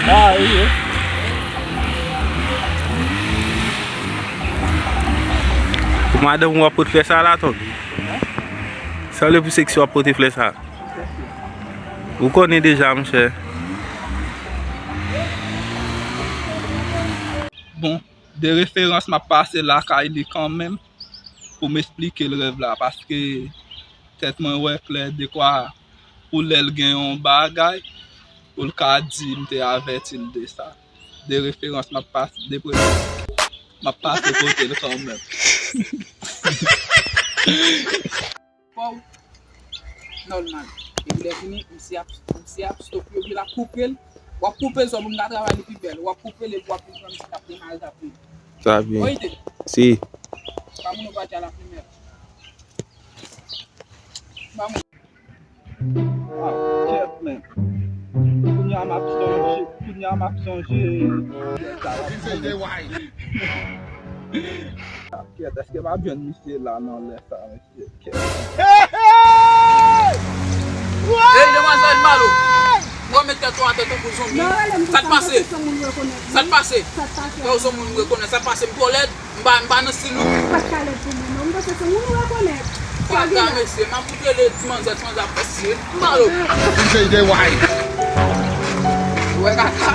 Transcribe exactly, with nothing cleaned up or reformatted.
Mari. Pou madanm ou ap pote flè sa la, Tonton? Sa vle pou seksi w ap pote flè sa? Ou konnen deja, monchè. Bon, de referans m ap pase lakay li kanmenm pou m esplike l rèv la, paske tèt mwen wè klè dekwa pou lè l gen yon bagay, pou l ka di m te avèti l de sa. De referans m ap pase, de premye, m ap pase kote l kanmenm. Fò w nòmal. Epi lè fini, misye ap, misye ap stop yo, epi l ap koupe l. W ap koupe l sò pou m ka travay li pi bèl. W ap koupe l epi w ap vin pran misye k ap demal, k ap vin. Sa byen. Oye, si. Pa moun ou pa di a la primè. Pa moun. Ah, kèt, men. Kounye a m ap sonje, kounye a m ap sonje. Kèt, èske m ap jwenn misye la nan lè sa, mesye? Kèt. Ey, demwazèl Malo! Mwen met tèt ou atè tankou zonbi. Sa k pase? Sa k pase? Yo, zonbi, m rekonèt. Sa k pase? M twò lèd? M pa, m pa nan stil ou. Ou pa t ka lèd pou mwen, non. M panse se ou nou rekonèt. Kaka, mesye, m ap fout rele ti manzè, ti manzè ap fè stil. Malo. D J Deway. Ou wè kaka?